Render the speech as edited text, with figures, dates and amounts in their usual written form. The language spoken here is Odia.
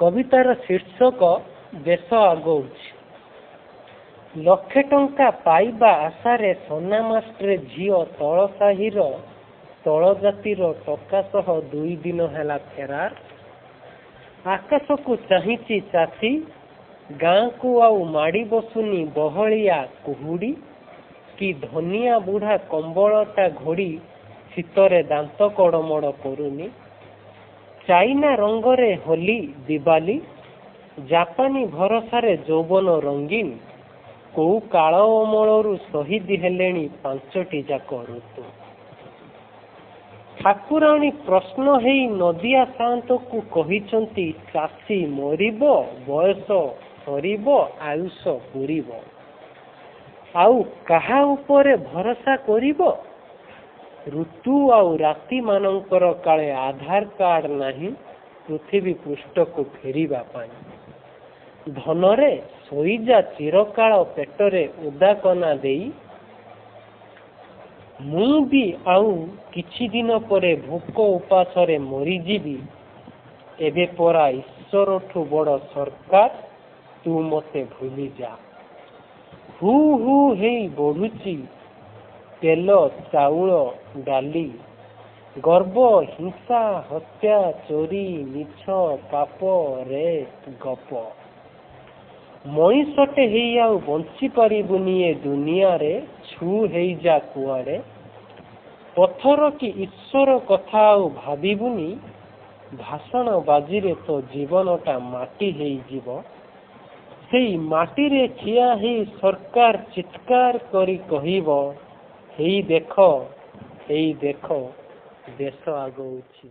କବିତାର ଶୀର୍ଷକ ଦେଶ ଆଗଉଛି। ଲକ୍ଷେ ଟଙ୍କା ପାଇବା ଆଶାରେ ସନା ମାଷ୍ଟ୍ରେ ଝିଅ ତଳ ସାହିର ତଳ ଜାତିର ଟୋକା ସହ ଦୁଇଦିନ ହେଲା ଫେରାର। ଆକାଶକୁ ଚାହିଁଚି ଚାଷୀ। ଗାଁକୁ ଆଉ ମାଡ଼ି ବସୁନି ବହଳିଆ କୁହୁଡ଼ି କି ଧନିଆ ବୁଢ଼ା କମ୍ବଳଟା ଘୋଡ଼ି ଶୀତରେ ଦାନ୍ତ କଡ଼ମଡ଼ କରୁନି। ଚାଇନା ରଙ୍ଗରେ ହୋଲି ଦିବାଲି, ଜାପାନୀ ଭରସାରେ ଯୌବନ ରଙ୍ଗୀନ। କୋଉ କାଳ ଅମଳରୁ ସହିଦ ହେଲେଣି ପାଞ୍ଚଟିଯାକ ଋତୁ। ଠାକୁରାଣୀ ପ୍ରସନ୍ନ ହେଇ ନଦିଆ ସାଆନ୍ତକୁ କହିଛନ୍ତି, ଚାଷୀ ମରିବ, ବୟସ ସରିବ, ଆୟୁଷ ପୂରିବ, ଆଉ କାହା ଉପରେ ଭରସା କରିବ? ଋତୁ ଆଉ ରାତିମାନଙ୍କର କାଳେ ଆଧାର କାର୍ଡ ନାହିଁ ପୃଥିବୀ ପୃଷ୍ଠକୁ ଫେରିବା ପାଇଁ। ଧନରେ ଶୋଇଯା ଚିରକାଳ ପେଟରେ ଓଦା କନା ଦେଇ। ମୁଁ ବି ଆଉ କିଛିଦିନ ପରେ ଭୋକ ଉପାସରେ ମରିଯିବି। ଏବେ ପରା ଈଶ୍ୱରଠୁ ବଡ଼ ସରକାର, ତୁ ମତେ ଭୁଲିଯା। ହୁ ହୁ ହେଇ ବଢ଼ୁଚି ତେଲ, ଚାଉଳ, ଡାଲି। ଗର୍ବ, ହିଂସା, ହତ୍ୟା, ଚୋରି, ମିଛ, ପାପ, ରେପ୍, ଗପ। ମଣିଷଟେ ହେଇ ଆଉ ବଞ୍ଚି ପାରିବୁନି ଏ ଦୁନିଆରେ, ଛୁ ହେଇଯା କୁଆଡ଼େ। ପଥର କି ଈଶ୍ୱର କଥା ଆଉ ଭାବିବୁନି, ଭାଷଣ ବାଜିରେ ତୋ ଜୀବନଟା ମାଟି ହେଇଯିବ। ସେଇ ମାଟିରେ ଠିଆ ହେଇ ସରକାର ଚିତ୍କାର କରି କହିବ, ହେଇ ଦେଖ, ହେଇ ଦେଖ, ଦେଶ ଆଗଉଛି।